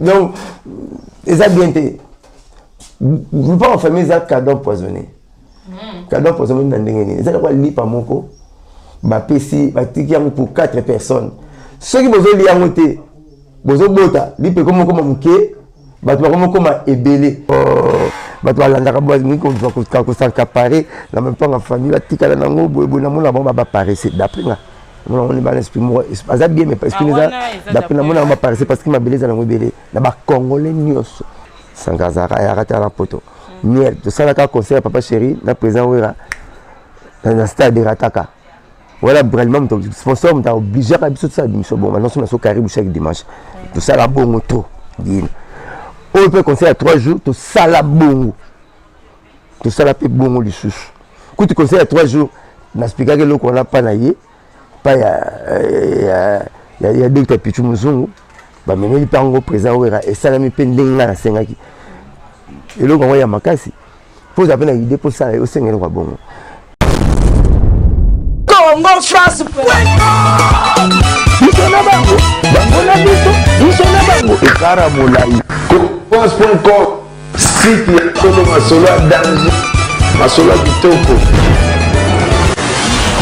Donc eza bien te. Lupango famille eza cadeau empoisonné. Cadeau empoisonné na ndenge nini? Eza lokola lipa moko bapesi, batiki yango pour 4 personnes. Soki bozolia yango te, bozobota lipa ekomi okoma moke, bato bakomi okoma ebele. Bato balandaka kos'accaparer na mapanga famille, batikala nango boyeboye. Namona bango baparesse. D'après nga, namona bana esprit moko aza bien, mais esprit eza, d'après namona bango baparesse, parce que mabele eza nango ebele na bacongolais nyonso. Sanka azalaka, ayaka te na poto miel. Tosalaka concert ya Papa Chéri na président Wera na stade, erataka. Wala bralima moto sponsor, moto aobligeaka biso tosala biso bongo. Nyonso na so karibu chaque dimanche tosala bongo trop bien. Oyo mpe concert ya 3 jours, tosala bongo, tosala mpe bongo lisusu. Kutu concert ya 3 jours, naspikaki eloko wana mpa na ye, mpa ya docteur Pichu Mozungu. Bamemeli mpe yango président Wera, esalami mpe ndenge ngai nasengaki. Eloko yango ya makasi mpo ozala mpe na idée mpo osala, osenga eloko ya bongo. Congo France. Biso na bango, bango na biso, biso na bango, ekara molai. France.com, site ya solo, masolo ya danger, masolo ya kitoko.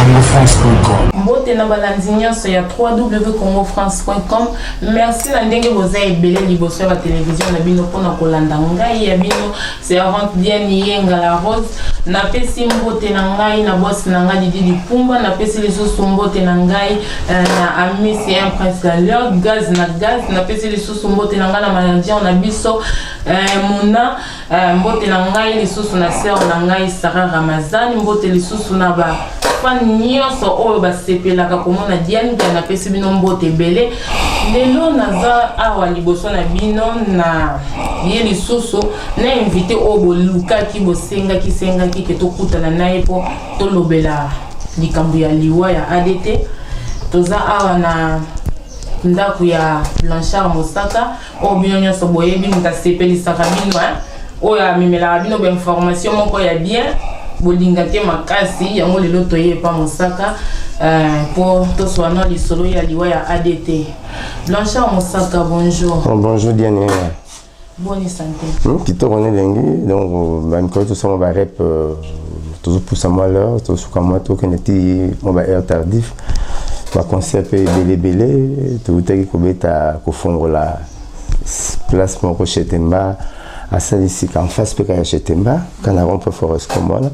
congofrance.com. Mbote na balandi nyonso ya www.congofrance.com. Merci na ndenge boza ebele liboso ya batelevizio na bino mpona kolanda ngai ya bino servante Diane Yenga la Rose. Napesi mbote na ngai na bosi na ngai Didi Lipumba. Napesi lisusu mbote na ngai na Amisi un prince la leur gaz na gaz. Napesi lisusu mbote na ngai na manager na biso Muna. Mbote na ngai lisusu na sœur na ngai Sara Ramazani. Mbote lisusu na bafan nyonso oyo basepelaka komona Diane Bia. Napesi bino mbote ebele. Lelo naza awa liboso na bino na ye lisusu na invité oyo bolukaki, bosengaki sengaki ke tokutana na ye mpo tolobela likambo ya liwa ya ADT. Toza awa na ndako ya Blanchard Mosaka, oyo bino nyonso boyebi, moto asepelisaka bino, oyo amemelaka bino bainformation moko ya bien, bolingaki makasi yango. Lelo toye epa Mosaka mpo toswana lisolo ya liwa ya ADT. Blanchard Mosaka, bonjour. Bon, bonjour Diane. Boni santé? Kitoko na elengi. Donc bamikolo tosala barep, tozopusa mwa l'heure, tosuka mwa, tokende ti mwa baheure tardif. Baconcert mpe ebele ebele. Toutaki kobeta, kofongola place moko Chetemba asali sika, en face mpe kaka ya Chetemba, kana rond-point Forescom wana.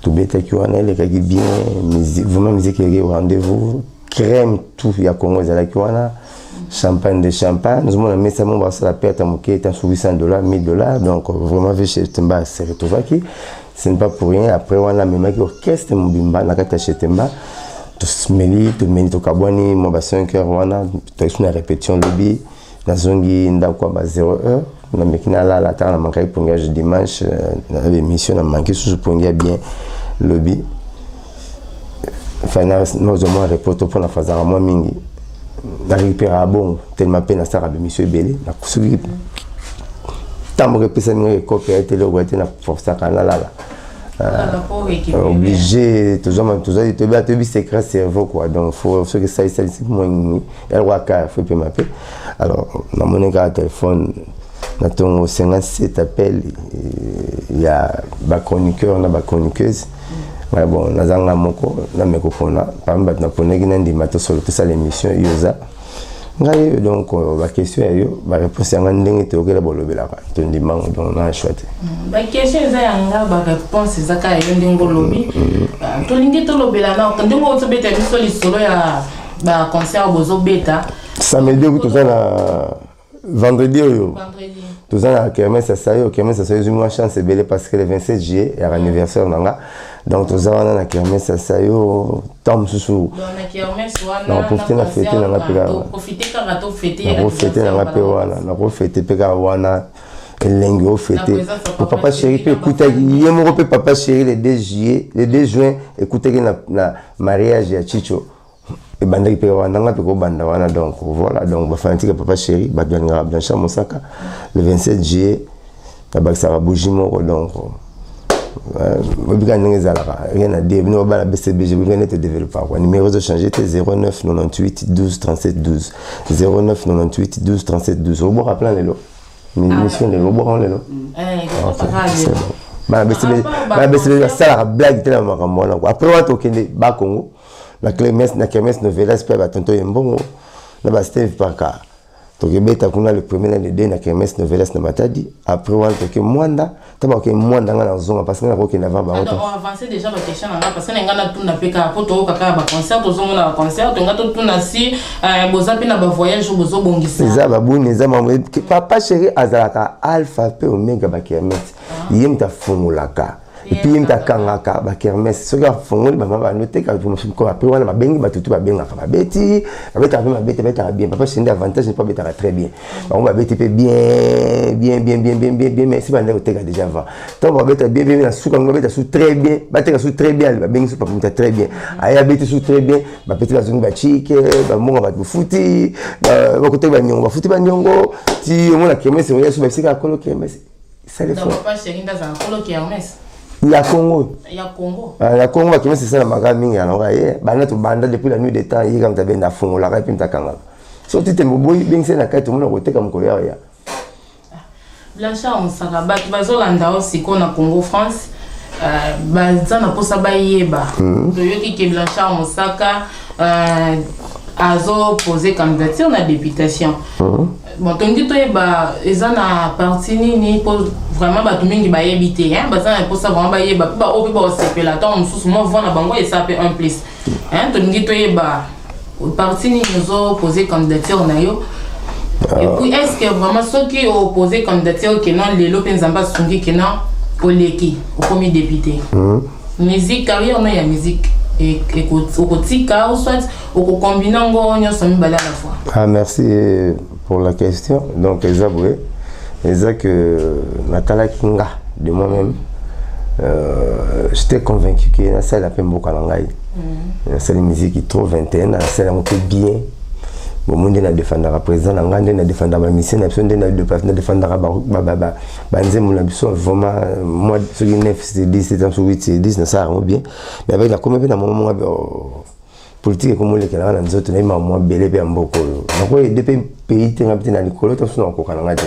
Tobetaki wana, elekaki bien. Musique, vraiment musique eleki au rendez-vous. Crème tout ya Congo ezalaki wana, champagne de champagne. Ozomona mesa moko basala perte ya moke eta so 800 $, 1000 $. Donc vraiment ve Chetemba se retrouvaki, ce n'est pas pour rien. Après wana amemaki orchestre mobimba na kati ya Chetemba. Tomeli, tomeli, tokabwani mwa ba 5 heures wana. Toyaki na répétition lobi. Nazongi ndako ya ba 0 heure, nameki nalala. Ntaka na mankaki pongi ya dimanche na émission, na manki susu pongi ya bien lobi. Enfin, nazwa mwa repos to mpona fazaka mwa mingi, narécupéraka bongo tellement mpe nasalaka bémission ebele. Soki ntango moko epesami ngai ekope ya te, eloko ya te, na forçaka nalala, obligé. Toyebi secret cerveau quoi. Donc faut soki esalisalisi mwa nini, eloko aka faut epema mpe. Alors namoni kaka téléphone na ntongo, 57 appel ya bachroniqueur na bachroniqueuse. Ngai bon, nazanga moko, nameka kopona parmi bato naponaki, nandima tosolo, tosala émission. Yo oza ngai, donc baquestion ya yo, baréponse yanga, ndenge toyokela bolobelaka, tondimango. Donc na choix te. Baquestion eza yanga, baréponse eza kaka yo. Ndenge olobi, tolingi tolobela na ndenge oyo tobeta biso lisolo ya baconcert bozobeta. Samedi oyo toza na vendredi oyo, toza na kermesse ya Sayo. Kermesse ya Sayo ezwi mwa chance ebele parce que le 27 juillet ya anniversaire na nga. Donc toza wana na kermesse ya Sayo. Ntango mosusu nakoprofite na fete na nga mpe kaka, nakofete na nga mpe wana, nakofete mpe kaka wana elengi ofete po Papa Chéri mpe ekutaki ye moko mpe Papa Chéri le 2 juillet, le 2 juin ekutaki na mariage ya Chicho, ebandaki mpe wana, nga mpe kobanda wana. Donc voilà, donc bafanatike Papa Chéri, bato balingaka Blanchard Mosaka, le 27 juillet nabakisaka bougie moko. Donc Obika ndenge ezalaka, rien à dire. Bino bana BCBG, bino nete développer quoi. Numéro ezo changer te: 09 98 12 37 12, 09 98 12 37 12. Obwaka plan lelo, mission lelo, obwaka lelo. Bana BCBG, bana BCBG basalaka blague te na makambo wana quoi. Après wana, tokende Bakongo na Clemens, na Kermesse Novelas mpe batonto Yembongo na baSteve Parka. Tokebeta kuna le premier na le deux na Kermesse Novelas na Matadi. Après wana, toke Mwanda. Ntango bakoke Mwanda, nga nazonga parce que nga nakokende avant bango. Avance déjà baquestion na nga, parce que na nga natuna mpe kaka mpo toyoka kaka baconcert, tozomona baconcert. Tonga totuna si boza mpe na bavoyage oyo bozobongisa. Eza babuni, eza mambo. Papa Chéri azalaka alpha mpe omega. Bakermesse, ye moto afungolaka et puis ye moto akangaka bakermesse. Soki afongoli, bama bando teka. Après wana, babengi bato tu, babengaka, babeti, babetaka mpe mabete, babetaka bien. Papa Chéri nde avantage mpo abetaka très bien. Bango babeti mpe bien, bien, bien, bien, bien, bien, bien, mais si bande koteka déjà avant, ntango babeta bien, bien, na suka ngo babeta su très bien, bateka su très bien. Babengi su papa moto très bien, aye abeti su très bien. Bapeti, bazongi, bachike bambongo, bato bafuti, bakoteki baniongo, bafuti baniongo. Ti omona kermesse oya su, babisika kolo kermesse sale. Papa Chéri nde azala kolo kermesse. Ya Congo. Ya Congo. Ya Congo, bakermesse esalamaka mingi. Yango ye banda tobanda depuis la nuit des temps, ye kaka moto abenda, afungolaka mpe moto akangaka. So ti tembo boyi, bengisi na kati, omona koteka mokolo ya ya. Blanchard Mosaka, bato bazolanda o sikoyo na Congo France, baza na mposa bayeba. Toyoki ke Blanchard Mosaka azopose candidature na députation. Bon, tolingi toyeba eza na parti nini, mpo vraiment bato mingi bayebi te, baza na mposa vraiment bayeba, mpo baoyo mpe baosepela ntango mosusu mwa voix na bango esa mpe un plus. Tolingi toyeba parti nini ozopose candidature na yo. Et puis, est ce que vraiment soki opose candidature ke non, lelo mpe Nzambe asungi ke non, oleki, okomi député, musique, carrière no ya musique okotika ou soit okocombine yango nyonso mibale à la fois? Ah, merci pour la question. Donc eza boye, eza que natalaki nga de moi-même, j'étais convaincu ke nasala mpe mboka na ngai. Nasali musique trop 21, nasala yango mpe bien. Bomo nde nadefendaka président na ngai, nde nadefendaka bamusicien na biso, nde nadefendaka banzembo na biso. Vraiment, moi, soki 9 sur 10, 7 sur 8 sur 10, nasalaka yango bien. Mais avec nakomi mpe na moma monga, politique ekomolekelanga na nzoto. Nayeba mwa bele mpe ya mboka oyo, nakoyede mpe pays te. Nga mpe te na likolo te, mosusu nakokoka na ngai te.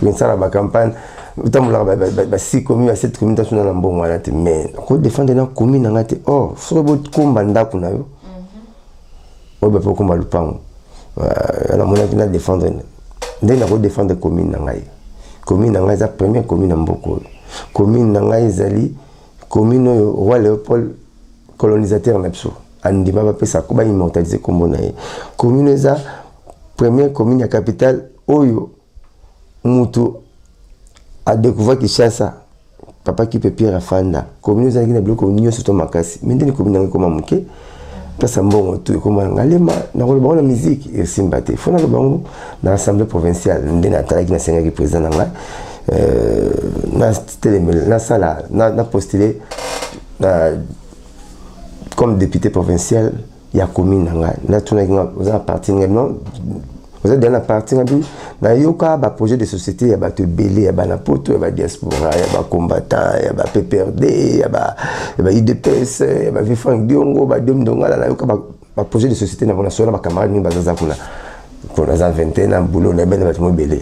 Nsala bacampagne, otambolaka ba 6 commune, ba 7 commune, tasuna na mbongo wana te. Mais nakodefendre na commune na ngai te. Or soki bokomba ndako na yo oyo, bape okomba lupango. Namonaki na défendre ndenge nakodefendre commune na ngai. Commune na ngai eza première commune na mboka oyo. Commune na ngai ezali commune oyo roi Léopold, colonisateur na biso, andima bapesa, baimmortalise nkombo na ye. Commune eza première commune ya capitale oyo mutu adécouvrir Kinshasa, papa Kipe Pierre afanda. Commune ezalaki na biloko nyonso to makasi. Me ndeni commune yango ekoma moke, mpesa mbongo tu ekoma na Ngalema. Nakoloba ngo na musique esimba te, fo naloba ngo na assemblée provinciale. Nde natalaki, nasengaki président na ngai natelemela, nasala, napostule comme député provincial ya commune na ngai. Natunaki nga: oza na parti ngai? Non, oza deja na parti nga bi. Nayoka baprojet de société ya bato ebele, ya bana poto, ya badiaspora, ya bacombattant, ya baPPRD, ya baUDPS, ya bavieux Frank Diongo, badiom Ndongala. Nayoka baprojet de société na bango. Nasola bacamarade mingi bazaza kuna, mpo naza 21 na boulot, nayebene bato mo ebele.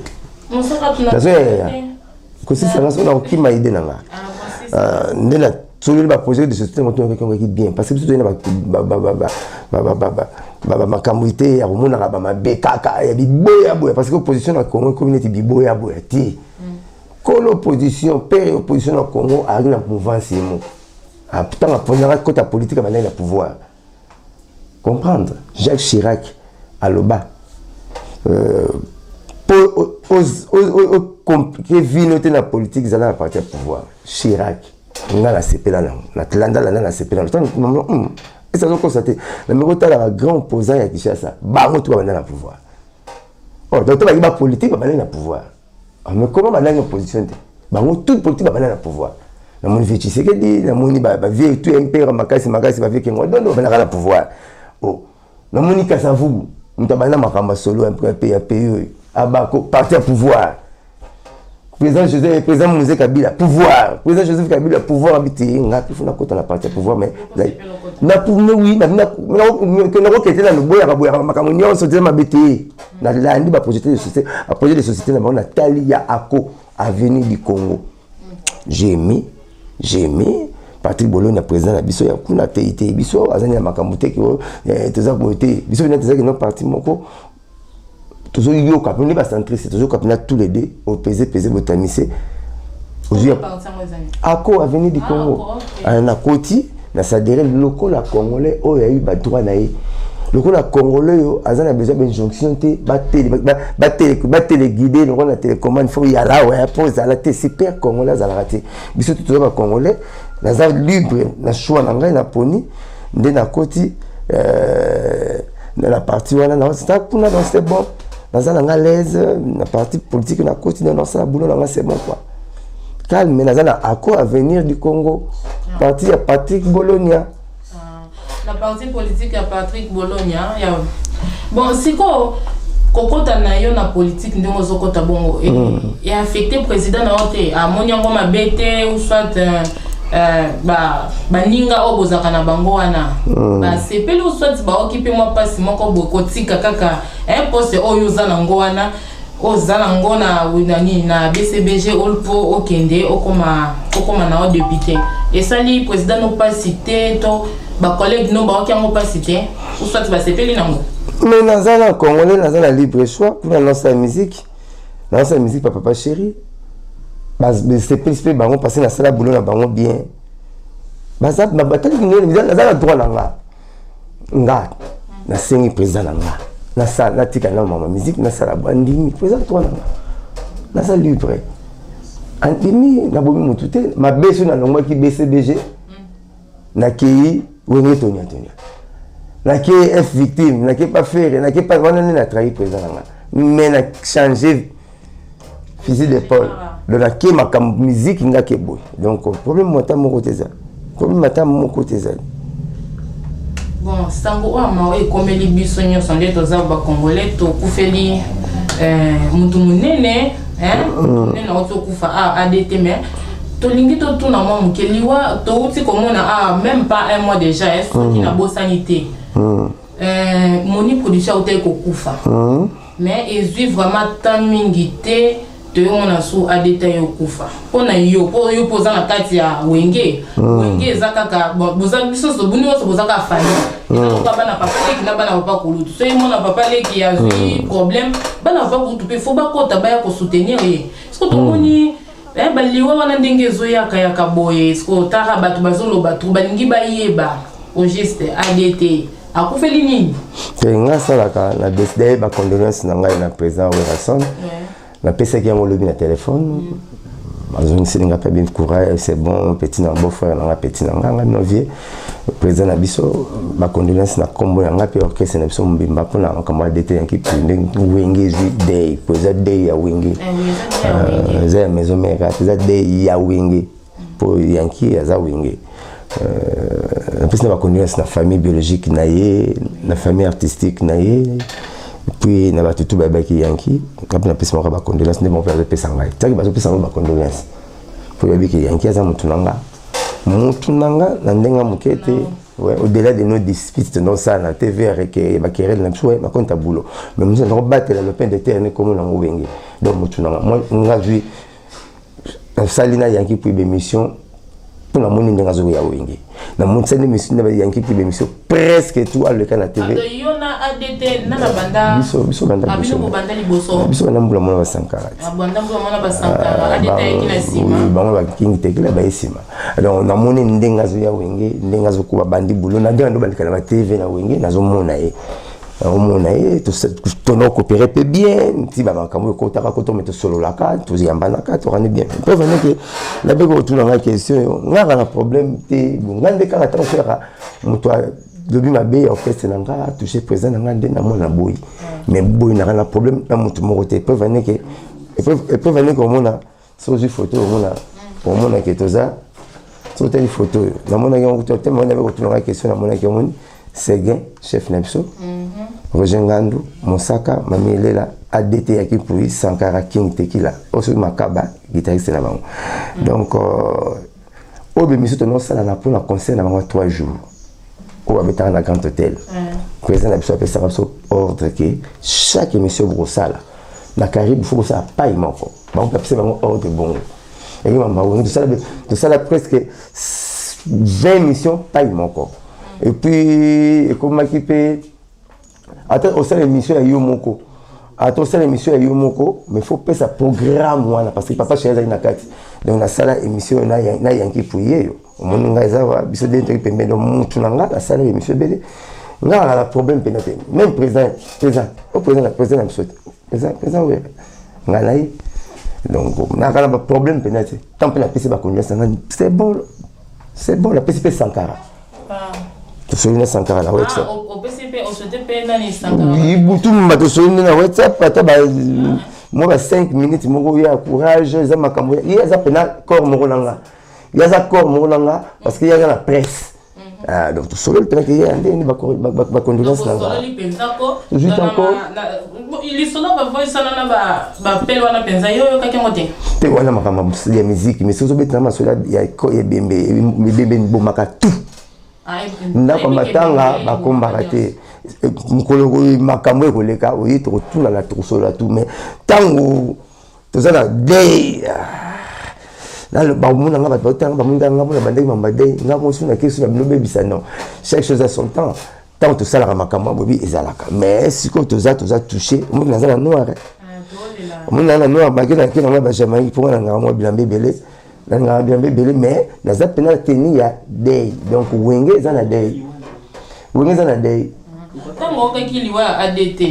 Nazoyaya kosisanga so nakokima ide na nga. Nde nasololi baprojet de société ngo, tonakaki bien, parce que biso toyei na makambo te ya komonaka bamabe kaka ya biboyaboya, parce que opposition na Congo ekomi neti biboyaboya te. Kolo opposition, père opposition na Congo, azalaki na mouvance ye moko. Ntango aponaka kota politique, abandaki na pouvoir. Comprendre, Jacques Chirac aloba po ocompliquer vino te na politique, ezala na parti ya pouvoir. Chirac, nga nasepela nango, nalandalanda, nasepela nango. Ese azokosa te. Na meko otala bagrand opposant ya Kinshasa, bango to babanda na pouvoir. Oh, donc to baki bapolitique, babandaki na pouvoir. Mais comment bandaki opposition te? Bango toute politique babanda na pouvoir. Namoni vieux Tshisekedi, namoni bavieux tout impere makasi makasi, bavieux Kengo Dondo babandaka na pouvoir. Oh, namoni Kasavubu, moto abanda makambo ya solo ya pays oyo, abako parti ya pouvoir. Président Joseph, président Mzee Kabila, pouvoir. Président Joseph Kabila, pouvoir habité. Nga puis funa kota na parti pouvoir, mais na pour mais oui, na na na ko na boya boya makambo nyonso te mabe te. Na landi ba projet de société, ba projet de société na bango na tali ya Ako Avenue du Congo. J'ai mis Patrick Bologna, président na biso ya kuna te te biso azani na makambo te ke toza boye te. Biso bina tozalaki no parti moko, tozoyoka mpe nde bacentriste, tozoyoka mpena tous les deux opese pese botamise ozwi Ako Avenue du Congo. Nakoti, nasadere lokola Congolais oyo ayebi badroit na ye, lokola Congolais oyo aza na besoin bainjonction te, batéléguide lokola na télécommande, faut yala oya mpo ozala te. Super Congolais azalaka te. Biso te toza bacongolais. Naza libre na choix na ngai, naponi nde nakoti na parti wana. Naza kuna, donc c'est bon, naza na nga l'aise na parti politique. Nakoti, nasala boulot na nga, c'est bon quoi, calme. Naza na Ako Avenir du Congo, parti ya Patrick Bologna. Na parti politique ya Patrick Bologna ya. Bon, sikoyo kokota na yo na politique, ndenge ozokota bongo, eaffecte président na yo te? Amoni yango mabe te, ou soit baninga oyo bozalaka na bango wana basepeli, ou soit baoki mpe mwa mpasi moko boye kotika kaka poste oyo oza nango wana, oza nango na nani, na BCBG, mpo okende okoma na yo député? Esali président no mpasi te, to bacollègue no baoki yango mpasi te, ou soit basepeli nango? Mais naza na Congolais, naza na libre choix. Kuna nasala musique, nasala musique pa Papa Chéri, basepelisi mpe bango parce nasala boulot na bango bien. Batali, naza na droit na nga. Nga nasengi président na nga natika na mama musique, nasala. Bandimi président, droit na nga, naza libre. Andimi, nabomi motu te. Mabe so nalongwaki BCBG, nakei Wenge Tonia Tonia, nakei F Victime, nakei pa Ferre, nakei pa wana nde na trahi président na nga, mais na changer fusil d'épaule. Donc nake makambo musique, nga ke boye. Donc problème ata moko te eza, problème ata moko te ezali. Bon, sango oyo mawa ekomeli biso nyonso nde toza bacongolais. Tokufeli mutu monene monene auti okufa, ADT. Mais tolingi totuna mwa moke. Liwa touti komona, même pas un mois déjà, soki nabosani te, Moni Production autaki kokufa, mais ezwi vraiment temps mingi te, toyomona su ADT ye okufa. Mpo na yo, mpo yo mpo oza na kati ya Wenge, Wenge eza kaka boza biso bino nyonso boza kaka famille. Eza lokola bana papa leki na bana papa kulutu. So emona papa leki azwi problème, bana papa kulutu mpe faut bakota, baya kosoutenir ye. Siko tomoni baliwa wana ndenge ezoyakayaka boye, siko tara bato bazoloba trop, balingi bayeba au juste ADT akufeli nini? Te, nga asalaka na décide. Bacondoléance na ngai na président Werrason, napesaki yango lobi na telefone, azongiseli nga mpe bien, courage, c'est bon, petit na beau frère na nga, petit na nga, nga no vieux président na biso. Bacondoléance na nkombo na nga mpe orchestre na biso mobimba mpona makambo ya ADT Yanki. Ndenge Wenge ezwi deuil, po eza deuil ya Wenge, eza ya Maison Mère, eza deuil ya Wenge, mpo Yanki aza Wenge. Napesi na bacondoléance na famille biologique na ye, na famille artistique na ye, puis na bato tu bayebaki Yanki. Nga mpe napesi moko bacondoléance nde moko mpe azopesa ngai. Tiaki bazopesa ngo bacondoléance mpo yebiki Yanki aza motu na nga, motu na nga na ndenge moke te. Ouais, au-delà de nos disputes tosala na TV ya baquerelle na biso, makonta boulot, mais mosu nazako batela le pain de terre ne komo nango Wenge. Donc motu na nga, nga zwi nasali na Yanki puis bémission mpo namoni ndenge azokoya Wenge. Namonisani émission na Yanki puis bémission presque tout aleka na TV. Yo na ADT na banda? Biso biso banda. Bino bobanda liboso? Biso banda mbula mona basankara. Banda mbula mona basankara, ADT ayeki na nsima. Bango bakingi tekela baye nsima. Donc namoni ndenge azoya Wenge, ndenge azokuba bandi boulot na ndenge ando bandika na batv na Wenge. Nazomona ye, omona ye, tona coopéré mpe bien. Ti bamakambo ekotaka koto, me tosololaka, toyambanaka, tokani bien. Preuve ndeke nabeki kotuna ngai question oyo, ngaka na problème te. Nga nde kaka ntango soyaka moto alobi mabe ya orchestre na nga, touche président na nga, nde namona boyi. Mais boyi naka na problème na motu moko te. Preuve ndeke omona soki ozwi photo, omona, omona ke toza. Soki otali photo oyo namonaki yango te, nabe kotuna ngai question, namonaki, omoni Seguin, chef na biso. Roger Ngandu, Mosaka, Mami Elela, ADT ya Kipui, Sankara King Tekila, oyo soki Makaba, guitariste na bango. Donc oyo bemiso tonosala na mpona concert na bango 3 jours oyo babetaka na Grand Hôtel. Président na biso apesaka biso ordre ke chaque émission bokosala na Caribe, faut kosala pai moko. Bango mpe apesa bango ordre bongo. Eki mamba tosala presque 20 émissions pai moko. Et puis ekomaki mpe ata osala émission ya yo moko, ata osala émission ya yo moko, mais faut pesa programme wana parce que Papa Chéri azali na kati. Donc nasala émission na Yanki Puye. Yo omoni ngai eza biso nde toki pembeni. Donc mutu na nga nasala émission ebele, nga na problème mpenza te. Même président, président o président na président na biso te, président, président oyo ngai na ye. Donc naka na baproblème mpenza te. Tant mpe napesi baconfiance na ngai, c'est bon, c'est bon. Napesi mpe Sankara, tosoli na Sankara na WhatsApp. Butumba tosoli nde na WhatsApp, ata mwa ba 5 minutes moko ya courage. Eza makambo ye aza mpena corps moko na nga, ye aza corps moko na nga parce que ye aza na presse. Donc tosololi mpena ke ye ndeni bacondoléance na nga. Tozwi tanko lisolo bavoisana na bapele wana mpenza, yo oyokaki yango te? Te, wana makambo ya musique, mais soki ozobetana masolo ya ebembe, ebembe ebomaka tout. Ndako ya matanga bakombaka te. Mokolo makambo ekoleka, oye tokotunana, tokosolola tu. Mais ntango toza na deuil, bamona nga bato baotanga, bamoni nga mona bandeki mamba deuil, nga mosu na kesu na bino bebisa. Non, chaque chose a son temps. Ntango tosalaka makambo bobi ezalaka, mais sikoyo toza touché. Omoni naza na noir, omoni naza na noir, bake nake nanga bajamaïque mpo nga na ngaka mwa bilamba ebele, nalingaka bilamba ebele, mais naza mpena na tenue ya deuil. Donc Wenge eza na deuil, Wenge eza na deuil. Ntango okaki liwa ya ADT,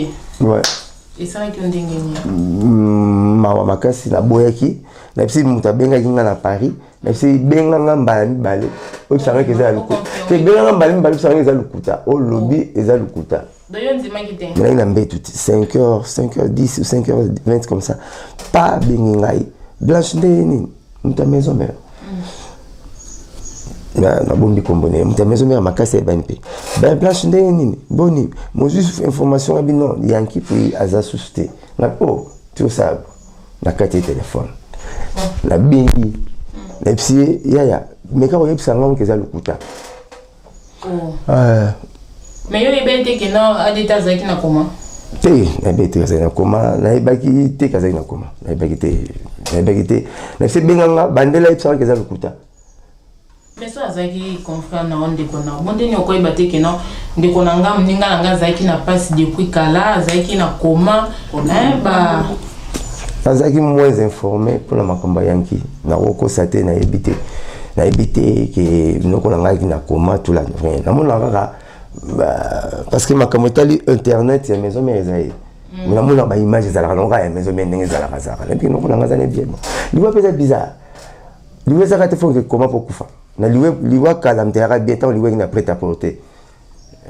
esalaki yo ndenge nini? Mawa makasi. Naboyaki, nayebisi moto abengaki nga na Paris, nayebisi benga nga mbala mibale, oyebisangaki eza ya lokuta te. Benga nga mbala mibale, oyebisangaki eza lokuta, olobi eza lokuta. Ngai na mbetu 5 heures, 5 heures 10 ou 5 heures 20 comme ça, pa abengi ngai: "Blanche, nde nini?" Moto ya Maison Mère, nabombi kombo na ye, moto ya Maison Mère makasi, ayebani mpe. Ben, Blanche, ndenge nini, boni, mozwi information? Abi non, Yanki Pui aza susu te. Nga o tiosala na kati ya telefone, nabengi, nayebisi ye: "Yaya, meka koyebisa nga moke, eza lokuta." Mais yo oyebaki te ke no ADT azalaki na coma? Te, nayebaki te azalaki na coma, nayebaki te azalaki na coma, nayebaki te, nayebaki te. Nayebisi ebenganga bandela, yebisanga eza lokuta. Mais so azalaki confrère na yo, ndeko na yo, bo ndeni okoyeba te ke no ndeko na nga, moninga na nga azalaki na mpasi depuis kala, azalaki na coma ba? Nazalaki moins informé mpona makambo ya Yanki. Nakokosa te, nayebi te, nayebi te ke noko na ngai na coma tula rien. Namona kaka parce que makambo etali internet ya Maison Mère eza ye, mais namona baimage ezalaka nango kaka ya Maison Mère, ndenge ezalaka ezalaka. Nayebi ke noko na ngai aza ne bien. Bon, liwa mpe eza bizarre. Liwa ezaka te fonke koma mpo kufa na liwa. Liwa kala moto eyaka bien. Ntango liwa eki na prêt à porter,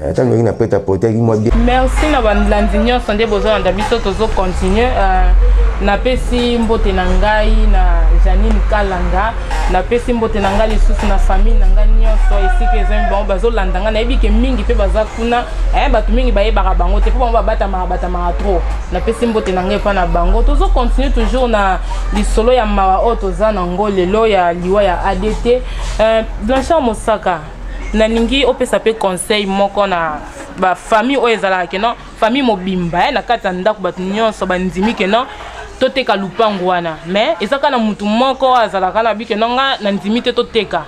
ntango liwa eki na prêt à porter, eki mwa bien. Merci na balandi nyonso nde bozolanda biso. Tozocontinue. Napesi mbote na ngai na Janine Kalanga, napesi mbote na ngai lisusu na famille na ngai nyonso esika ezwami. Bango bazolanda ngai, nayebi ke mingi mpe baza kuna. Bato mingi bayebaka bango te mpo bango babatamaka batamaka trop. Napesi mbote na ngai epa na bango. Tozocontinue toujours na lisolo ya mawa oyo toza nango lelo ya liwa ya ADT. Blanchard Mosaka, nalingi opesa mpe conseil moko na bafamille oyo ezalaka ke non, famille mobimba na kati ya ndako, bato nyonso bandimi ke non, toteka lupango wana, mais eza kaka na mutu moko oyo azalaka na bike non, nga nandimi te toteka.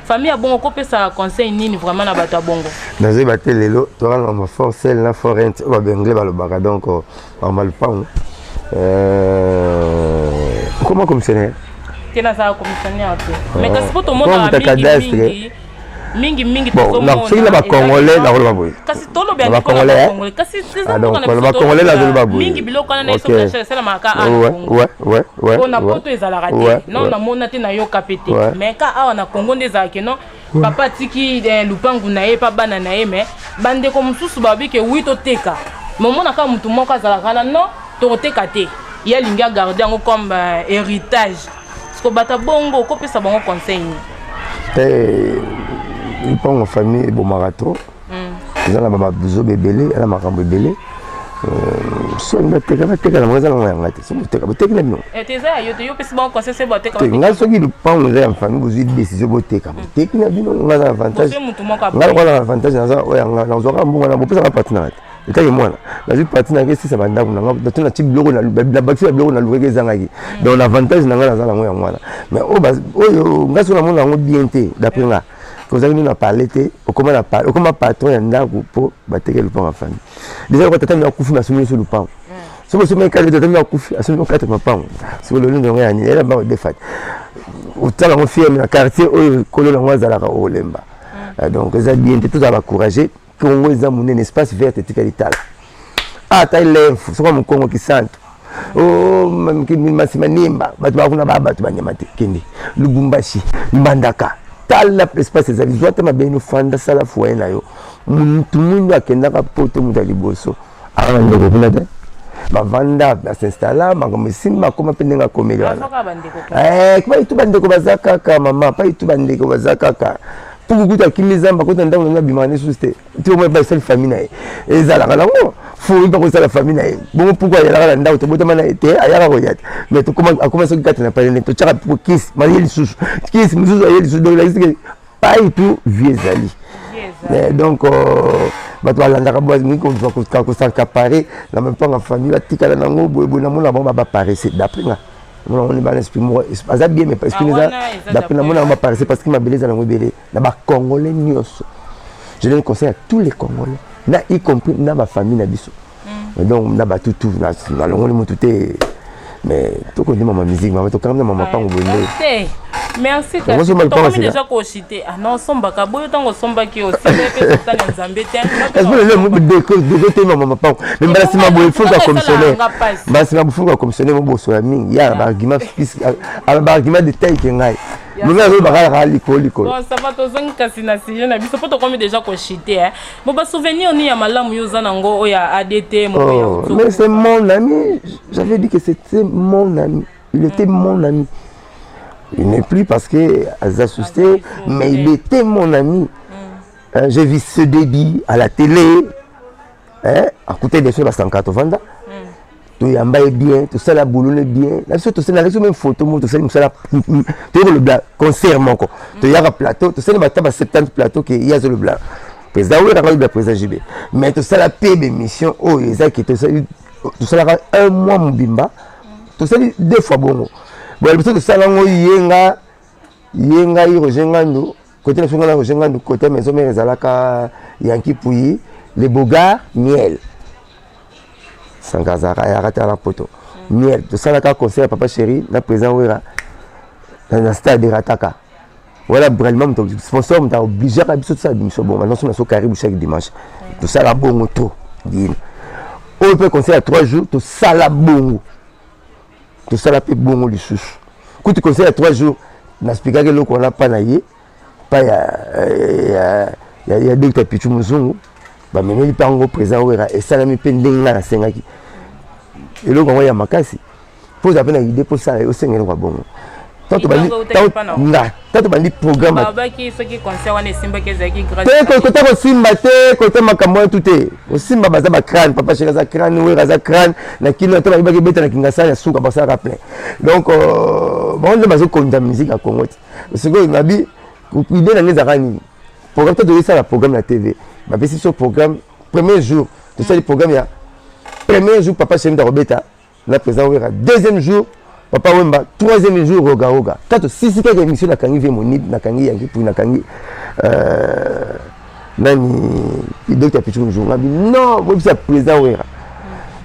Famille ya bongo, kopesa conseil nini vraiment na bato ya bongo? Nazoyeba te. Lelo toza na ma for sale na for rent oyo babengle balobaka. Donc bama lupango, comment commissionnaire? Te, nazala commissionnaire te, mais kasi mpo tomonaka mingi mingi mingi. Bon, soki na bacongolais, nakoloba boye. Kasi toloba bacongolais, kasi bacongolais, nazoloba boye. Mingi biloko wana na biso esalamaka awa na Congo. Po na poto ezalaka te, non, namona te, nayoka pe te. Mais ka awa na Congo nde ezalaka non, papa atiki lupangu na ye pa bana na ye, mais bandeko mosusu babi ke wi, toteka. Mais omona kaka motu moko azalaka na non, tokoteka te, ye alingi agarde yango comme héritage. Parce que bato bongo, okopesa bango conseil nini? Te, lupango famille ebomaka trop. Eza na bazoba ebele, eza na makambo ebele. Soki bateka, bateka na bango, eza nango yanga te. Soki boteka, boteki na bino. Ngai soki lupango eza ya famille, bozwi décision boteka, boteki na bino. Ngai na avantage, ngai lokola na avantage naza oyo yanga, nazwaka mbongo na bopesaka parti nanga te. Etaki mwana nazwi parti nanga, esisa bandako nanga, to nati biloko, nabakisi ba biloko nalukaki ezangaki. Donc na avantage na ngai naza nango yango wana. Mais oyo ngai soki namona yango bien te, d'après nga, kozalaki nino na parle te. Okoma patron ya ndako mpo bateke lupango ya famille. Déjà lokwa tata mino akufi, asombi nyonso lupango. Soki osombi kati, tata mino akufi, asombi kati mapango. Soki lolendo yango ya nini, ela bango defat otala yango fieme na quartier oyo kolo nango azalaka, olemba. Donc eza bien te. Tozala bacourage. Congo eza monene, espace verte etikali. Tala ata elemfu, soka mokongo kisantu, masima nimba, bato bakuna baa bato banyama te. Kende Lubumbashi, Mbandaka, tala espace ezali. Zwa te mabeni, ofanda, sala foyer na yo. Mutu mwindu akendaka Poto, moto ya liboso aka na ndeko kuna te, bavanda, basinstalla, makambo esimba, akoma mpe ndenge akomeli wana. Pai tu bandeko baza kaka mama, pai tu bandeko baza kaka. Puku kutu akimi zamba, kota ndako nango, abimaka ne susu te. Ti omoi basali famille na ye, ezalaka nango furi mpe kosala famille na ye bongo. Puku ayalaka na ndako, tobotama na ye te, ayaka koya te. Mais akoma soki kati na palene, totyaka puku kisi, maye lisusu kisi mosusu, aye lisusu. Donc elakisi pai tu vie ezali. Donc bato balandaka mingi kos'accaparer na mapanga famille, batikala nango boyeboye. Namona bango baparesse. D'après nga, namona bana esprit moko aza bien, mais esprit eza, d'après namona bango baparesse, parce que mabele eza nango ebele na bacongolais nyonso. Je donne conseil à tous les Congolais, na y compris na bafamille na biso. Donc na batutu nalongoli motu te, mais tokondima ma musique, mama, tokangami na mama pango boye nde. Merci. Tokomi déjà koshite. Ah non, osombaka boyo, ntango osombaki osimbe mpe sotani ya Nzambe te. Deko te, mama mapango. Mais mbala nsima boye faut commissionnaire, mbala nsima faut commissionnaire mobosola mingi ya baargument, baargument de taille ke ngai momi azoyebaka kaka likolo likolo. Bon, ça va, tozongi kasi na sujet na biso mpo tokomi déjà koshite. Bon, basouvenir nini ya malamu yo oza nango oyo ya ADT? Oh, mais c'est mon ami. J'avais dit que c'était mon ami, il était mon ami. Il n'est plus parce que aza susté, mais il était mon ami. J'ai vu ce débit à la télé, hein, à côté de ceux basanka tovanda, toyamba ye bien, tosala bolone bien na biso, tosali na biso même photo moko, tosali mosala, toyei kolobela concert moko, toyaka plateau, tosali bata ba 70 plateau ke ye azolobela président oyo kaka olobela président JB. Mais tosala mpe bémission oyo ezaki, tosalaka un mois mobimba, tosali deux fois bongo. Bon, biso tosala yango, yenga ye ngai Roger Ngandu côté na biso, ngai na Roger Ngandu côté Maison Mère, ezalaka Yanki Puyi, le Bogar, Miel Sanka azalaka, ayaka te na Poto, Miel. Tosalaka concert ya Papa Chéri na président Wera na stade, erataka. Voilà, vraiment moto sponsor, moto aobligeaka biso tosala bimission. Bongo maintenant na so karibu chaque dimanche tosala bongo trop bien. Oyo mpe concert ya 3 jours, tosala bongo, tosala mpe bongo lisusu. Kutu concert ya 3 jours, naspikaki eloko wana mpa na ye, mpa ya docteur Pichu Mozungu, bamemeli mpe yango président Wera, esalami mpe ndenge ngai nasengaki. Eloko yango ya makasi mpo ozala mpe na idée mpo osala, osenga eloko ya bongo. Nga ta tobandi programme te, kota kosimba te, kota makambo wana tu te. Kosimba baza bacrâne, Papa Chéri aza crâne, Wera aza crâne na kino ata bayebaki ebeta na Kingasani ya suka, basalaka plein. Donc bango nde bazokonza musique ya Congo te. Sikoyo nabi idée na ngai ezalaka nini? Programme te, toyesala programme na TV, bapesi biso programme. Premier jour tosali programme ya premier jour, Papa Chéri akobeta na président Wera, deuxième jour Papa Wemba, troisième jour Roga Roga. Ka tosisi kaka émission, nakangi vie Monib, nakangi Yanki Pui, nakangi nani, docteur Pichu Mzungu. Ngabi non, boyebisa président Wera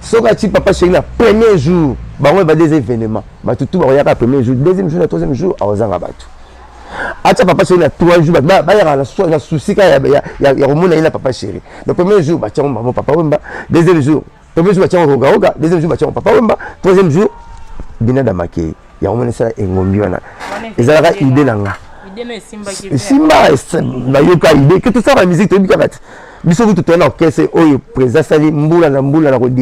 soki ati Papa Chéri na premier jour, bango eba des événements, bato tu bakoyaka premier jour, deuxième jour na troisième jour akozanga bato. Atia Papa Chéri na 3 jours, bato bayaka na souci kaka ya komona ye na Papa Chéri. Donc premier jour batiango bango Papa Wemba, deuxième jour, premier jour batiango Roga Roga, deuxième jour batiango Papa Wemba, troisième jour Binada Makei. Yango mona esala engombi wana, ezalaka idée na nga, esimba. Nayoka idée ke tosala musique, toyebi kaka te. Biso kutu toya na orchestre oyo président asali mbula na mbula na kodg,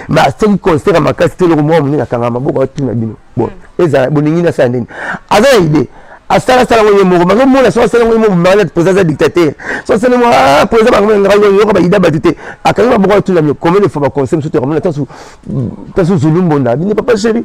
mais soki concert ya makasi te, eloko moko monene, akanga maboko, atuna bino. Bon, ezala bolingi nasala ndeni, aza na idée. Asalasala yango ye moko, bazomona so asala yango ye moko, malade président aza dictateur. So asala yango, ah, président bango bayida bato te, akangi maboko, atuna mio combien de fois baconseil mosusu tokamona tasu Zulu Mbonda bino. Papa chéri,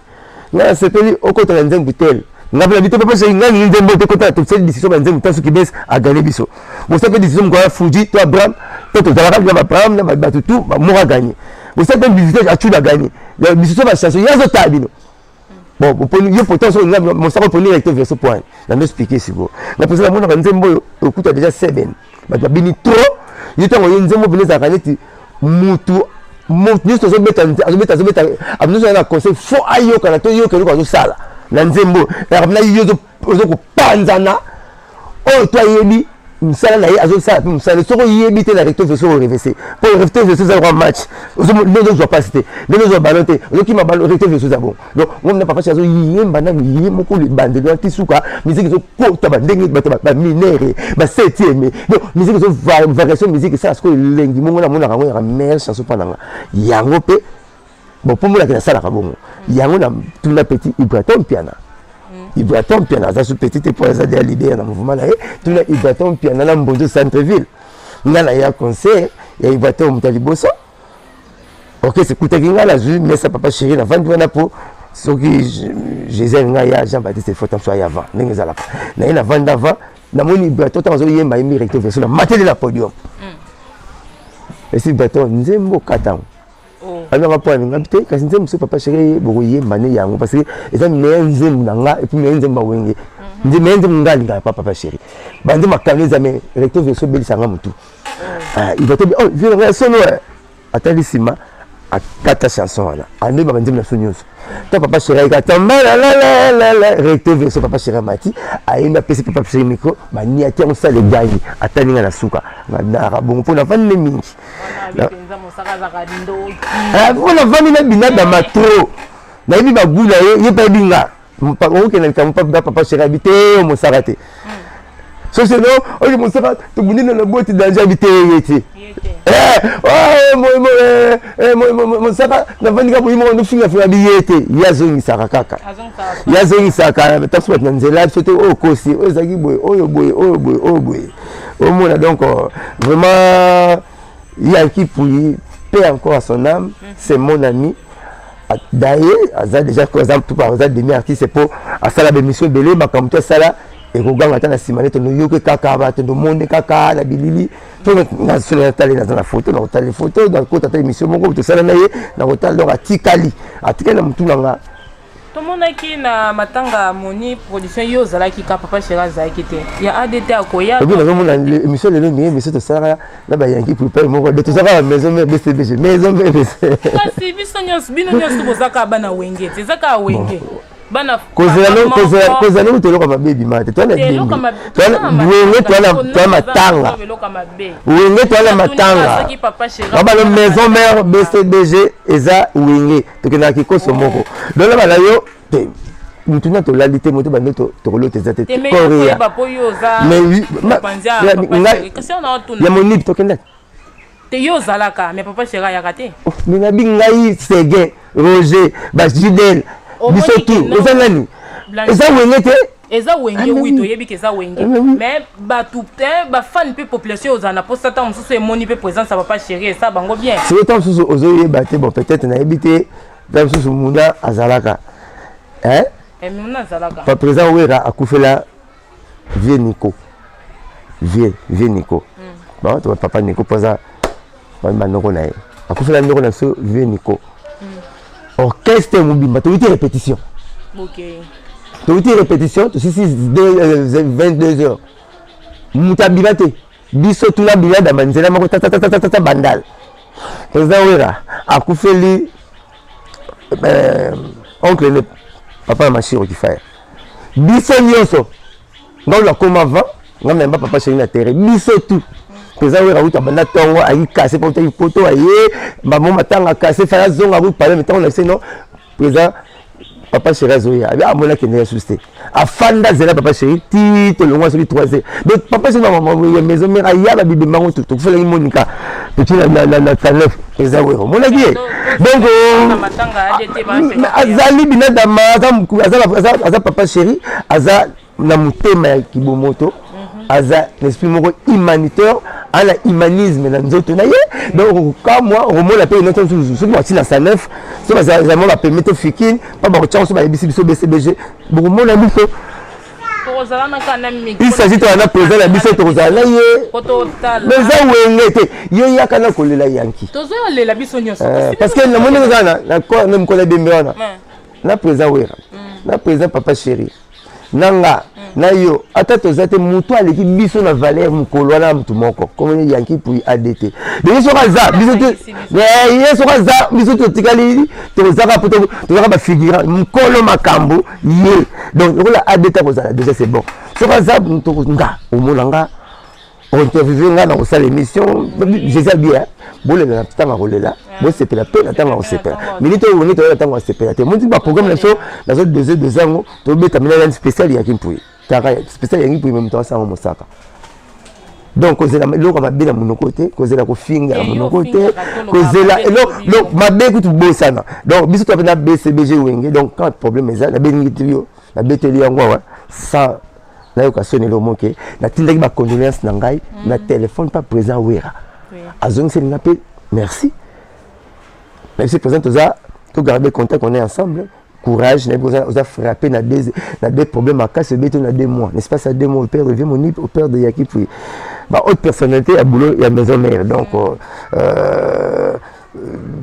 ngai nasepeli okota na nzembo tel, ngai mpe na bito. Papa chéri, ngai ningi nzembo te, kota. Tosali décision banzembo tasu kibes agane biso, bosa mpe décision moko ya Fuji to Abraham to tozalaka na Abraham na bato tu moko aganye, bosa mpe visitage acuda aganye biso bachanson ye azotala bino. Bon, oponi yo pourtant so mosaka, oponi recto verso point na ndo expliquer sikoyo. Na mposa namonaka nzembo oyo okuta déjà seben, bato babini trop yo ntango ye nzembo mpena ezalaka neti mutu nyonso azobeta, azobeta, azobeta nyonso na conseil fo ayokana to yoka eloko azosala na nzembo na yo ozokopanzana. Oyo to ayebi mosala na ye, azosala mpe mosala. Soki oyebi te na recto verso, orevese mpo recto verso eza lokwa match, ndenge ozozwa mpasi te, ndenge ozwa ballon te, ozokima ballon. Recto verso eza bongo. Donc ngomna papa azoyemba nanu ye moko libandeli wana ti suka, musique ezokota bandenge bato baminere basetieme. Donc musique ezo variation, musique esala sikoyo elengi mongo. Namonaka yango yaka meilleure chanson mpa nanga yango mpe. Bon, mpo monaki nasalaka bongo yango na tuna petit Ibraton Mpiana. Ibraton Mpiana aza su petit te mpo aza deya leader na mouvement na ye. Tuna Ibraton Mpiana na Mbonzo centre ville, nga na ya concert ya Ibraton, moto ya liboso orchestre ekutaki ngai, nazwi mesa papa chéri, navandi wana mpo soki Jésus ngai ya Jean Baptiste Fota mosu aya avant, ndenge ezalaka na ye. Navandi avant, namoni Ibraton ntango azoyemba, yembi recto verso, na mateli na podium esi Ibraton nzembo katango alobaka mpo alinga te, kasi nzembo so papa chéri bokoyemba nde yango, parce que eza meilleur nzembo na nga et puis meilleur nzembo awenge, meilleur nzembo nga alingaka pa papa chéri. Banzembo makambo eza, mais recto verso obelisanga motu. Ibraton, oh vie na ngai ya solo, atali nsima, akata chanson wana, andoyeba banzembo na biso nyonso. To papa chéri ayika tambalalala recto verso, papa chéri amati, ayembi, apesi papa chéri micro, baniati yango, sala egangi, atali nga na suka naka bongo mpo navandi nde mingi, mpo navandi na binadama trop, nayebi bagu na ye, ye mpe ayebi nga. Okokenda likambo papa chéri abi te, omosaka te so seno oyo mosaka tobundi na boti danger, abi te, ye te mosaka navandi kaka boyi moko ndofingafinga, abi ye te, ye azongisaka kaka, ye azongisaka taso bato na nzela biso te. Oyo kosi oyo ezalaki boye, oyo boye, oyo boye, oyo boye, omona. Donc vraiment Yanki Puyi, paix encore à son âme, c'est mon ami daye, aza déjà, aza demi artiste mpo asala bémission ebele, makambo to asala ekoganga ata na nsima nde tonoyoki kaka bato, ndomoni kaka na bilili to nasolo natali, naza na foto, nakotala foto, nakota ata émission moko tosala na ye, nakotala. Donc atikali, atikali na motu na nga. Tomonaki na matanga moni production, yo ozalaki ka papa chéri azalaki te, ya ADT akoya. Obi nazomona émission lelo ndenge émission tosalaka na bayanki prepare moko de tozalaka na maison mère BCBG, maison mère BC. Kasi biso nyonso, bino nyonso boza kaka bana Wenge te, eza kaka Wenge bana. Kozala kutu eloko mabe ebima te, toana Wenge, toa matanga Wenge, toana matanga babalo maison mère BCBG eza Wenge, tokendaka kikoso moko. Donc na bana yo te, mutu na tolali te, moto bande tokolota eza te. Korea ya monib tokendaki. Te, yo ozalaka, mais papa chéri ayaka te. Mais nabi ngai Seguin, Roger, Bajidel, biso tu eza nani, eza Wenge te. Eza Wenge, oui, toyebi ke eza Wenge, mais bato te, bafani mpe population ozala na posa ntango mosusu emoni mpe présence ya papa chéri esa bango bien. Soki ntango mosusu ozoyeba te, bon, peut-être nayebi te, ntango mosusu muna azalaka. Muna azalaka. Pa président Wera akufela vieux Nico, vieux Nico, bon, to papa Nico mpo aza banoko na ye, akufela ndoko na biso vieux Nico. Orchestre mobimba toyuti répétition, toyuti répétition, tosisi 22 heures, moto abima te, biso tuna bilada nzela moko tatatatata Bandal. Président Wera akufeli oncle ne papa na Mashiro Kifaya. Biso nyonso, ngai nakoma avant, ngai nayamba papa chéri na terrain, biso tout. Président Wera uta banda ntongo ayi kase mpo utaki poto, aye bamo matanga kase, faya azonga ku palais. Ntango na se non, président papa chéri azoya, abi amona akende ya susu te, afanda zela papa chéri ti tolongwa soki 3 heures. Donc papa chéri ya maison mère aya babibemba ngo tokufelaki Monika toti na 39. Président Wera omonaki ye, donc azali binadama, aza papa chéri, aza. Na motema ya kibomoto, aza na esprit moko humanitaire, ana humanisme na nzoto na ye. Donc okokamwa, okomona mpe noto mosusu soki bati na sanef, soki bazala mwa bapeme to fikine mpa bakotyango, so bayebisi biso BCBG, bokomona biso. Tokozala na kaka na micro. Il s'agit toza na président na biso, tokozala na ye. Po totala. Mais eza Wenge te, yo yaka na kolela yanki. Tozoyolela biso nyonso. Parce que namoni eza na mokolo ebembe wana na président Wera, na président Papa Chéri, na nga na yo, ata toza te, motu aleki biso na valeur mokolo wana na motu moko komoni Yanki Pui adt. Donc ye soki aza biso te, ye soki aza biso totikali, tozaka po tozaka bafigurant mokolo makambo ye. Donc lokola adt akozala déjà, c'est bon. Soki aza nga, omona nga, interviewe nga na kosala émission. Jésus bien, bolela na ntango ya kolela, bosepela mpe na ntango ya kosepela. Minute oyo wenge toya na ntango ya kosepela te. Moti baprogramme na biso nazo dose dose yango, tobeta mina yani spécial Yaki Mpui, kaka spécial Yanki Mpui. Me moto asango mosaka. Donc kozela eloko ya mabe na monoko te, kozela kofinga na monoko te, kozela eloko mabe kutu bosana. Donc biso toape na BCBG Wenge. Donc quand problème eza, nabengi yo, nabeteli yango awa sans nayoka soni. Eloko moke, natindaki bacondoléance na ngai na téléphone pa président Wera, azongiseli nga mpe merci. Na biso président toza togarde contact, on est ensemble. Courage, nayebi oza frappé na deux problèmes makasi, obeti na 2 mois, n'est-ce pas? Ça 2 mois au père de vieux Monip, au père de Yaki Pui, ba haute personnalité ya boulot ya maison mère. Donc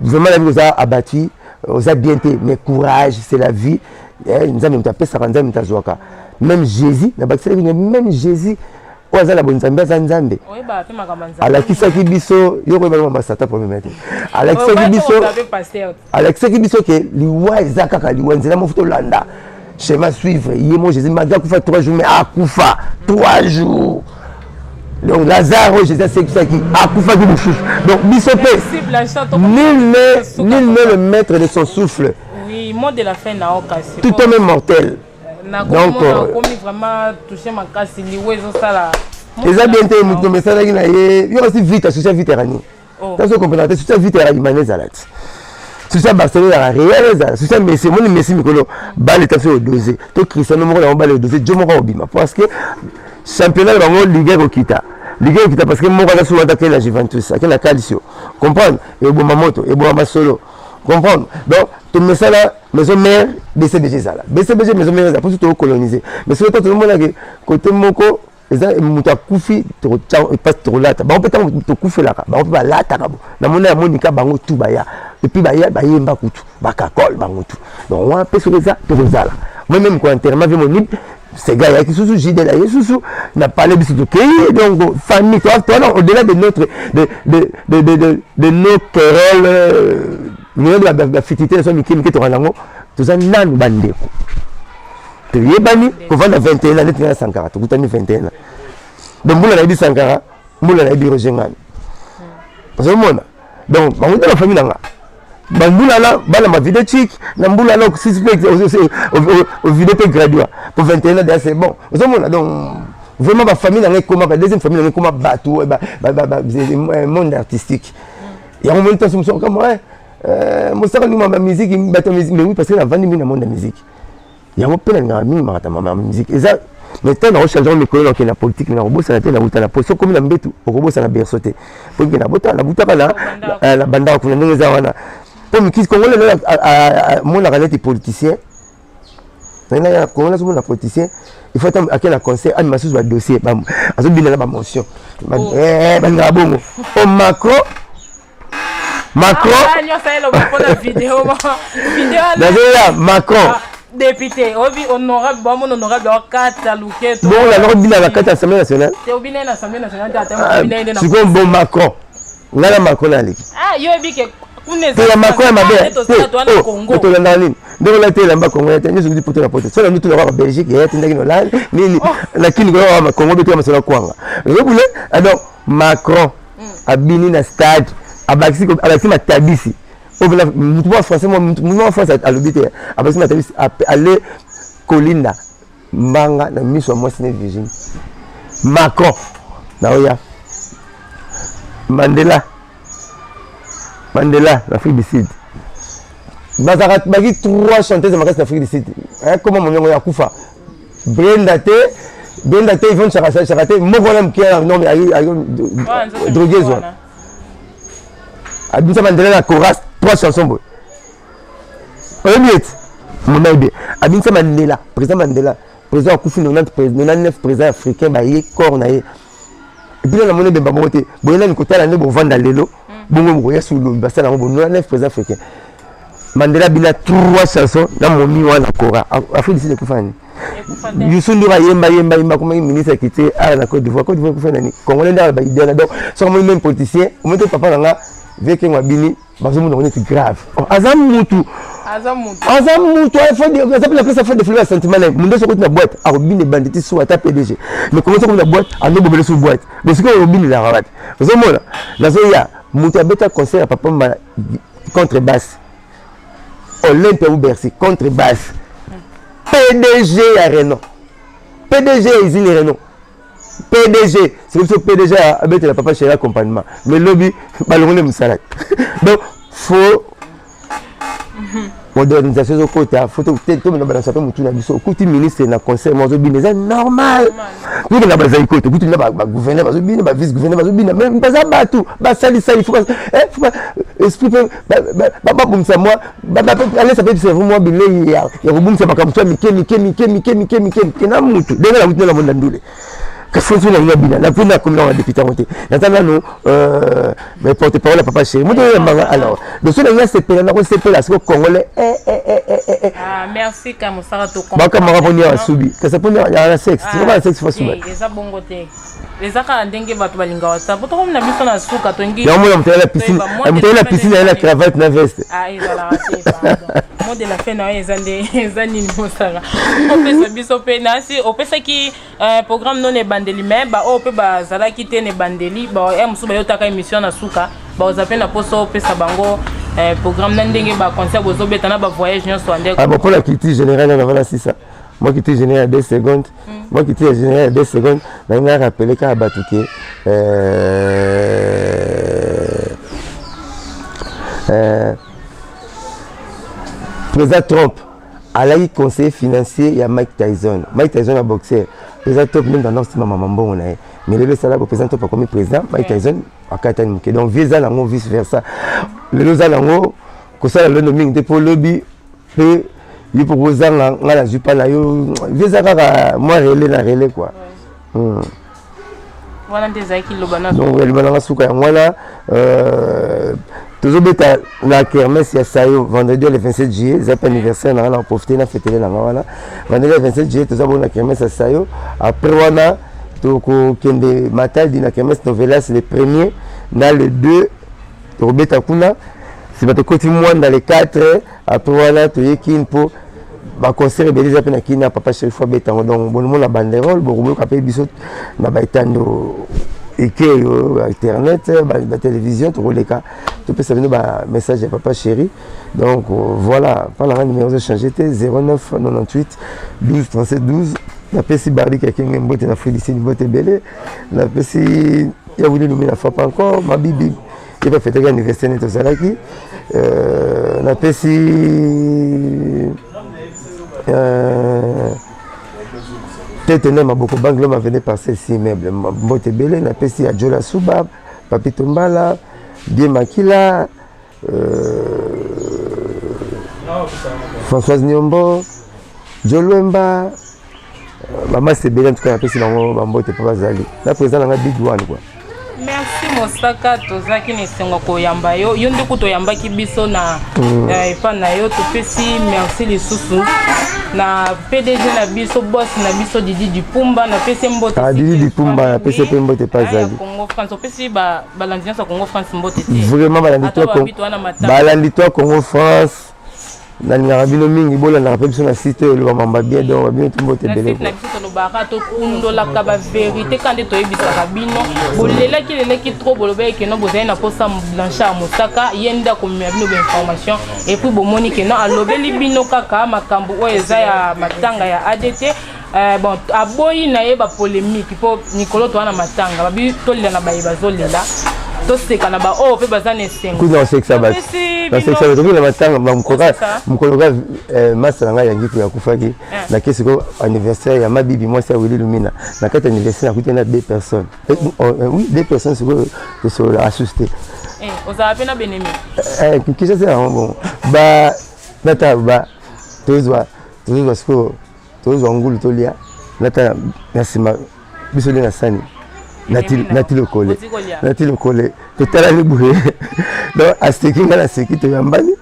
vraiment nayebi oza abattu, oza bien te, mais courage, c'est la vie. Nzambe moto apesaka, Nzambe moto azwaka. Même Jésus, na bakiselaki, même Jésus oyo aza na bonzambe, aza Nzambe, alakisaki biso yo koyeba masata problème te. Alakisaki biso, alakisaki biso ke liwa eza kaka liwa, nzela moko tolanda, schéma suivre. Ye mo Jésus, malgré akufa 3 jours, mais akufa 3 jours. Donc Lazare oyo Jésus asekisaki akufaki mosusu. Donc biso mpe, nul n'est le maître de son souffle. Oui, mot de la fin na okasi. Tout homme est mortel. Donc nakomi vraiment touché makasi, liwa ezosala. Eza bien te. Moto esalaki na ye yo kasi vite asusi, vite erani taso comprendre te. Susi vite era imane ezala ti susi ya Barcelone ezala Real, ezala susi ya Messi. Omoni Messi mikolo bale ta so odose to Cristiano moko nango bale odose jo moko akobima, parce que championnat na bango, ligue ekokita, ligue ekokita, parce que moko aza souvent ake na Juventus, ake na Calcio. Comprendre, eboma moto, eboma masolo. Comprendre, donc tomesala maison mère BCBG, ezala BCBG maison mère, ezala mposo tokolonize. Mais soki to tozomonake côté moko eza moto akufi, tokolata bango mpe. Ntango tokufelaka bango mpe balataka bo namoni ya Monika, bango tu baya, et puis baya bayemba kutu bakakole bango tu. Donc wana mpe soki eza tokozala moi même ko enterrement vie monib sega ayaki susu, jidel aye susu na palais, biso tokei. Donc famille towana, au-delà de notre de nos querelles, minene, bafutilités na so mike mike, tokanda yango, toza nanu bandeko, toyebani kovanda 21 ans neti nga na Sankara, tokutani 21 ans. Donc mbula nayebi Sankara, mbula nayebi Roger Ngani, ozomona. Donc bango nde bafamille na nga. Bambula na bana mavide chik na mbula na sisi mpe ovide mpe graduat po 21 ans déjà, c'est bon. Ozomona, donc vraiment bafamille na nga ekoma ba deuxième famille na nga, ekoma bato monde artistique. Yango moni ntanso mosu kama mosaka ndima bamusique, bato ya musique. Mais oui, parce que navandi mingi na monde ya musique, yango mpe nalingaka mingi makata mama musique eza. Mais ntango nakochange mikolo, nakokende na politique, mais nakobosana te nakuta na po soki okomi na mbetu, okobosana berceau te. Po ke nabutaka na bandaka kuna ndenge eza wana. Po mikisi Kongo lelo amonaka neti politicien, Kongo nazomona politicien, il faut ake na conseil, amema susu badossier, azobina na bamotion, balingaka bongo. O Macron, Macron, nazoya Macron. Député obi honorable, bamona honorable akata luketo. Bongo nango bina na kati ya Assemblée nationale. Te, obina na Assemblée nationale te, ata obina nde na. Sikoyo bon, Macron, ngai na Macron naleki. Ah, yo yebi ke kuna. Eza Macron ya mabe te, tolandaka nini ndenge olati elamba Kongo ya te nyonso kuti poto na poto so na mitu na kaka Belgique yaya tindaki na Hollande nini na kini koyoka Kongo betoka masolo ya kwanga ozobule. Donc Macron abini na stade, abakisi matabisi. Mutu mwa français, mutu mwa France alobi te, abakisi matabisi, ale kolinda mbanga na miso ya mwasi ne Virginie Macron. Naoya Mandela, Mandela na Afrique du Sud, bazalaka baki trois chanteuses makasi na Afrique du Sud. Koma moniongo ya kufa. Brenda te, Brenda te, Yvonne Chaka Chaka te, moko wana moke wana, non mais drogueuse wana abimisa Mandela na chorus, trois chansons boye. Oyebi ete mona yebi abimisa Mandela, président Mandela, président akufi 99 président africain baye corps na ye. Et puis namoni ebemba moko te boye nani kotala nde bovanda lelo bongo bokoya su lobi basala yango bo 99 président africain. Mandela bina trois chansons na momi wana kora. Afrique du Sud ekufa nani? Youssou Ndour ayemba yemba yemba, akomaki ministre ya culture awa na Côte d'Ivoire. Côte d'Ivoire ekufa nani? Congolais nde ba idée wana. Donc soki amoni même politicien omoni te, papa na nga vekengo abini, bazomona ngo neti grave. Aza mutu, aza mutu, aza mpe na place afo défouler ba sentiment na ye. Mundu soki oti na boîte, akobina ebandi ti suka, ata PDG. Mais comment soki na boîte andobobele su boîte, mais soki obinelaka wapi? Ozomona nazoya moto abeta concert ya papa ma contre basse, Olympia ou Bercy, contre basse, PDG ya Renault, PDG ya usine Renault, PDG c'est biso PDG abetela papa chéri accompagnement, mais lobi balongoli mosala. Donc faut modernisation ezokota, faut tomena balansa mpe motu na biso. Okuti ministre na concert mo azobina, eza normal. Tokenda bazali kote, okuti na bagouverneur bazobina, bavice gouverneur bazobina, mais baza bato basalisali, faut esprit mpe babomisa mwa, alesa mpe cerveau mwa bilei ya kobungisa makambo so ya mike mike mike mike mike mike mike na mutu. Ndenge na mutu na monda ndule, kasi fonso na ngai bina na mpe nakomi na député yango te, naza nano porte parole ya papa chéri, moto oyambanga. Alors doso na ngai asepela, nakosepela siko congolais. Merci ka mosala. Bakamaka mponi ya basubi, kasi mponi ya sexe, sikoka sexe fa suba. Eza bongo te, eza kaka ndenge bato balingaka whatsapp. Tokomi na biso na suka, tongi. Yango mona moto na piscine, moto na piscine aye na cravate na veste. Ezalaka te, pardon. Mot de la fin na yo eza nde eza nini? Mosaka, opesa biso mpe nasi opesaki programme no na ebandeli, mais baoyo mpe bazalaki te na ebandeli, ya mosusu bayotaka émission na suka, baoza mpe na mposa opesa bango programme na ndenge baconcert bozobeta na bavoyage nyonso ya ndeko. Ah bon, mpona culture générale na wana sisa moi, culture générale ya 2 secondes, moi culture générale ya 2 secondes, nalingi rappeler kaka bato ke président Trump alaki conseiller financier ya Mike Tyson. Mike Tyson ya boxer, président Trump nde ndanda kosima mama mbongo na ye. Mais lelo esalaka président Trump akomi président, Mike Tyson akatani moke. Donc vie eza nango vice versa. Lelo eza nango kosala londo mingi te, mpo lobi mpe yo mpo kozanga ngai nazwi mpa na yo. Vie eza kaka mwa relais na relais quoi. Wana nde ezalaki liloba na Donc liloba nanga suka yango wana. Tozobeta na kermesse ya Sayo vendredi le 27 juillet. Eza mpe anniversaire nanga, na profite na fetele nanga wana vendredi le 27 juillet. Toza bongo na kermesse ya Sayo. Après wana tokokende Matadi na kermesse Novelas le premier na le 2, tokobeta kuna. Nsima tokoti Mwanda le 4. Après wana toyeki mpo baconcert ebele eza mpe na kini na papa Sherifo abetango. Donc bonomona banderole, bokomoyoka mpe biso na baetando eke oyo internet, batélévision, tokoleka topesa bino bamessage ya papa chéri. Donc voilà, mpa nanga numéro ezochange te, 09 98 12 37 12. Napesi Bardik Akenge mbote na Félicine, mbote ebele. Napesi ya Wili Lumi na frappe encore mabibi, ye mpe afetaki anniversaire nde tozalaki. Napesi tete nde maboko banque l'homme avenue parcelle si immeuble, mbote ebele. Napesi ya Jola Suba, Papi Tombala, Bien Makila, Françoise Nyombo, Jolwemba, bamasi ebele. En tout cas napesi bango bambote mpo bazali na président nanga big one quoi. Merci Mosaka, tozalaki na esengo koyamba yo. Yo nde kutu oyambaki biso na epa na yo. Topesi merci lisusu na PDG na biso, boss na biso Didi Dipumba, napesi mbote. Ah, Didi Dipumba, napesi mpe mbote pa azali. Congo France, opesi balandi nyonso ya Congo France mbote te? Vraiment, balandi to Congo France, nalingaka bino mingi. Bolandaka mpe biso na site oyo eloba mamba bien. Donc bino to mbote ebele. Na biso tolobaka, tokundolaka bavérité ka nde toyebisaka bino. Bolelaki lelaki trop, bolobaki keno bozali na posa Blanchard Mosaka, ye nde akomema bino bainformation. Et puis bomoni keno alobeli bino kaka makambo oyo eza ya matanga ya ADT. Bon, aboyi na ye bapolémique mpo mikolo toza na matanga, babi tolela na baye bazolela. Toseka na baoyo mpe baza na esengo. Kutu nakosekisa bato, nasekisa bato na matanga. Mokolo ka masa na ngai ya ngiku akufaki, nake sikoyo anniversaire ya Mabibi, mwasi ya Wili Lumina. Na kati ya anniversaire nakuti na deux personnes, oui, deux personnes. Sikoyo tosolola asusu te. Ozala mpe na benemi. Kinshasa yango bon, ba nata ba tozwa sikoyo, tozwa ngulu, tolia. Nata na nsima biso nde na sani nati lokole, nati lokole, totalani boye. Donc aseki, ngai naseki, toyambani,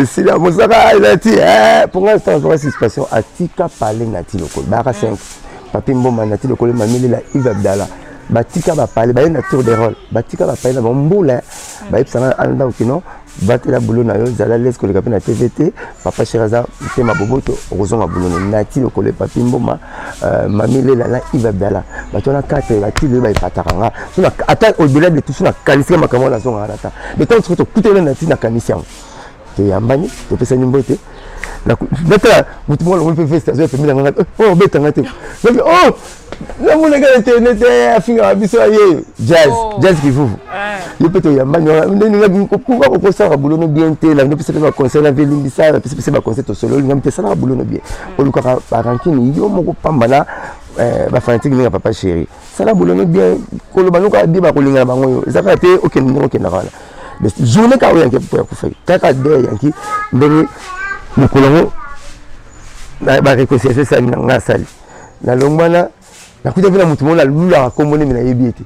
esila. Mosaka nati mponga ntango suspension atika pale nati lokole bayaka 5, Papi Mboma, nati lokole, Mamilela, Yves Abdala, batika bapale, baye na tour de rôle, batika bapale na bango mbula. Bayebisanga anda okino batela bulo na yo, zala lese koleka mpe na TV te. Papa chéri aza motema boboto, okozonga bulo no. Nati lokolo, Papi Mboma, Mami Lela na Yves Abdala, bato wana 4 batili oyo baepataka nga. Ata au-delà de tout, so nakanisika makambo wana, nazongaka na ta de temps soki tokuteli na ti nakanisi yango, toyambani, topesani mbote. Natala motu moko alongoli mpe veste, azoya pembeni na nga, oyo obetanga te. Oh, namonaka internet, afingaka biso, aye Jazz, Jazz Kivuvu. Yo mpe toyambani ndenge kuva kokosalaka bulono bien te. Nando pesa mpe baconseil na velimbisa, napesa pesa baconseil, tosololi. Nga mpe esalaka bulono bien, olukaka barancune yo moko pamba na bafanatike ndenge ya Papa Chéri. Sala bulono bien, koloba noka bien, bakolingana bango. Yo eza kaka te okende ndenge okendaka wana journée kaka oyo yanki po ya kufaki kaka de yanki ndenge mokolo yango baréconciliation esali na nga asali. Nalongwana, nakuta mpe na motu moko nalulaka kombo nde me nayebi ete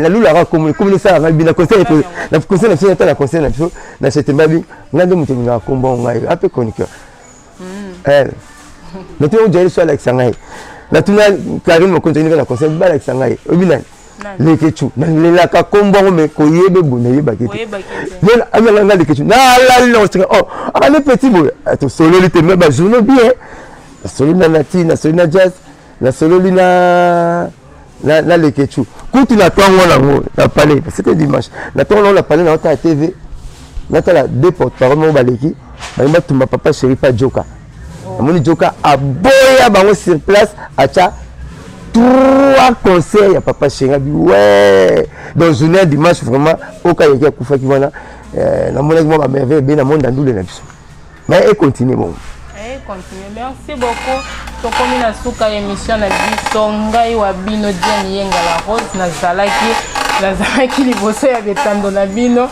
nalulaka kombo, kombo esalaka ngai bi na conseil, na conseil na biso, ata na conseil na biso na Setemba bi ngai nde moto olingaka kombo ngai ape chroniqueur. Natuna ojali so alakisa ngai, natuna Karine Mokonzi ndenge na conseil balakisa ngai oyebi nani Lekecu. Nalelaka kombo yango me koyeba boye nayebaki te. Amela nga Lekecu, nalali na koseka. Oh, akane petit boye, tosololi te me bajournée bien. Nasololi na Nati, nasololi na Jazz, nasololi na Lekecu. Kutu na ntongo nango na palais, c'était dimanche, na ntongo nango na palais naotala TV, natala deux porte parole moko baleki, balingi batumba Papa Chéri pa Joka. Namoni Joka aboya bango sur place, atya trois concerts ya Papa Chéri abi ouais. Donc journée ya dimanche vraiment oka yaki akufaki wana, namonaki mwa bamerveille ebele na monde andule na biso, mais econtinue bongo. Continue. Merci beaucoup. Tokomi na suka ya émission na biso. Ngai wa bino Diane Yenga la Rose, nazalaki liboso ya betando na bino.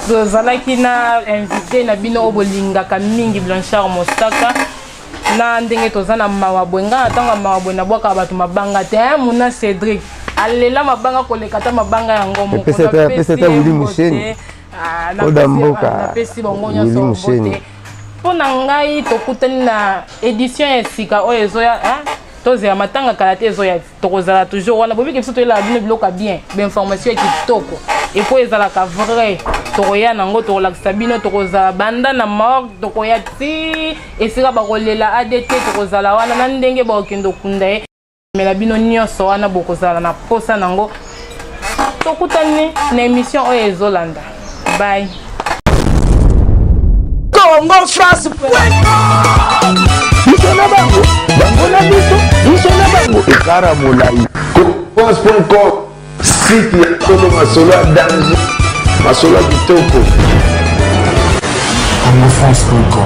Tozalaki na invité na bino oyo bolingaka mingi, Blanchard Mosaka. Na ndenge toza na mawa boye, ngai na ntango ya mawa boye nabwakaka bato mabanga te. Muna Cédric alela mabanga koleka ata mabanga yango moko. Napesi bango nyonso mbote. Mpo na ngai, tokutani na édition ya sika oyo ezoya. Tozela matanga kala te, ezoya, tokozala toujours wana. Bobiki biso, toyelaka bino biloko ya bien, bainformation ya kitoko epo ezalaka vrai. Tokoya nango, tokolakisa bino, tokozala banda na morgue, tokoya ti esika bakolela adt, tokozala wana na ndenge bakokende okunda ye mela bino nyonso wana bokozala na posa nango. Tokutani na émission oyo ezolanda. Bye. Congo France. Biso na bango, bango na biso, biso na bango, ekara molai. France.com, site ya solo, masolo ya danger, masolo ya kitoko. congofrance.com.